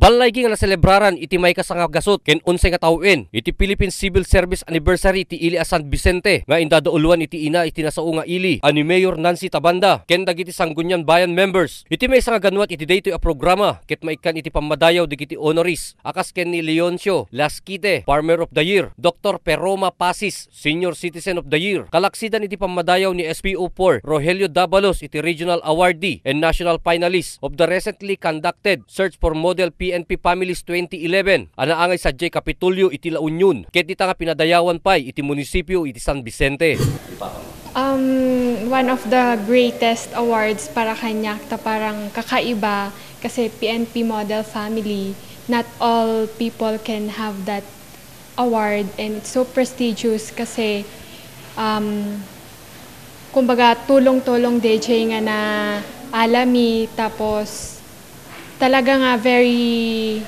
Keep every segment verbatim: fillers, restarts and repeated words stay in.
Allaygi nga naselebraran iti maikasanga gasut ken onse nga tawen iti Philippine Civil Service Anniversary ti ili a San Vicente nga indadauluan iti ina iti nasao nga ili a ni Mayor Nancy Tabanda ken dagiti Sangguniang Bayan members. Iti maysa nga ganwat iti daytoy a programa ket maikkan iti pammadayaw dagiti honorees a kas ken ni Leoncio Lasquite, Farmer of the Year, Doktor Peroma Pasis, Senior Citizen of the Year. Kalaksidan iti pammadayaw ni S P O four Rogelio Dabalos iti Regional Awardee and National Finalist of the recently conducted Search for Model P N P Families twenty eleven a naangay sadiay Kapitolyo iti La Union ket dita nga pinadayawan pay iti munisipio iti San Vicente. Um, one of the greatest awards para kaniak ta parang kakaiba kasi P N P model family, not all people can have that award and it's so prestigious kasi um, kumbaga tulong-tulong D J nga naalami tapos talaga nga very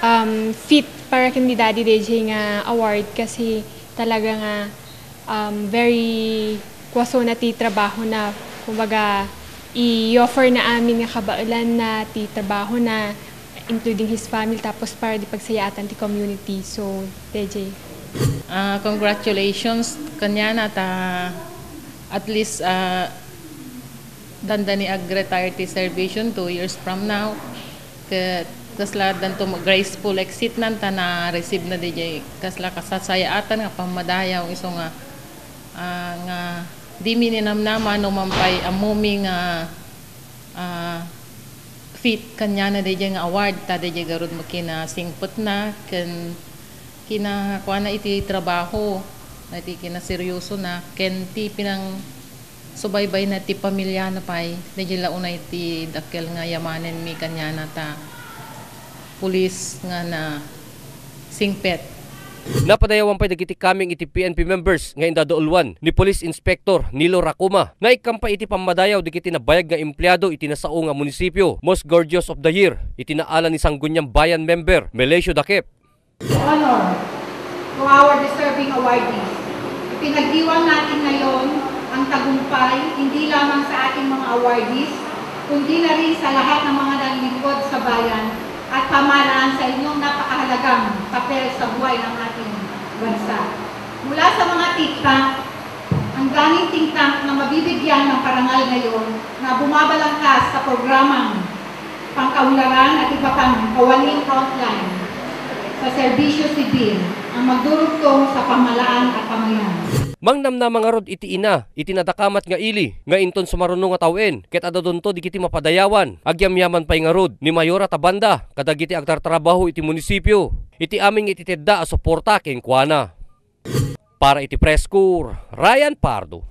um, fit para ken ni Daddy D J nga award kasi talaga nga um, very kuwasona ti trabaho na kumbaga i-offer na amin nga kabaelan na ti trabaho na including his family tapos para di pagsayaatan ti community. So, D J. Ah, congratulations kaniana ta at least ah, danda ni ag-retire ti serbition two years from now. Ket kasla danto graceful exit nan ta na-receive na diay kasla kasasayaatan nga pammadayaw isu nga ah, nga dimi ninamnama no mampay ammomi nga ah, fit kaniana daydiay nga award ta daydiay garud met kinasingpetna ken kinakuana iti trabaho, iti kinaseryosona ken ti pinangsubaybayna ti pamiliana pay. Daydiay la unay ti dakkel nga yamanenmi kaniana ta pulis nga nasingpet. Napadayawan pay dagiti kameng iti P N P members nga indadauluan ni Police Inspector Nilo Racuma. Naikkan pay iti pammadayaw dagiti nabayag nga empleado iti nasao nga munisipio, Most Gorgeous of the Year, iti naala ni Sangguniang Bayan member Melesio Dakep. Honor to our deserving awardees. Ipinagdiwang natin ngayon ang tagumpay hindi lamang sa ating mga awardees, kundi na rin sa lahat ng mga naglingkod sa bayan at pamahalaan sa inyong napakahalagang papel sa buhay ng ating bansa. Mula sa mga tiktak, ang daming tingkang na mabibigyan ng parangal ngayon na bumabalangkas sa programang pangkaunlaran at iba pang kawaling frontline sa serbisyo sibil ang magdurugtong sa pamahalaan at pamayan. Mangnamnama ngarud iti ina iti nadakamat nga ili nga inton sumaruno nga tawen ket adda dunto dagiti mapadayawan. Agyamyaman pay ngarud ni Mayora Tabanda kadagiti agtartrabaho iti munisipio iti amin nga ititedda a suporta kenkuana. Para iti Press Corps, Ryan Pardo.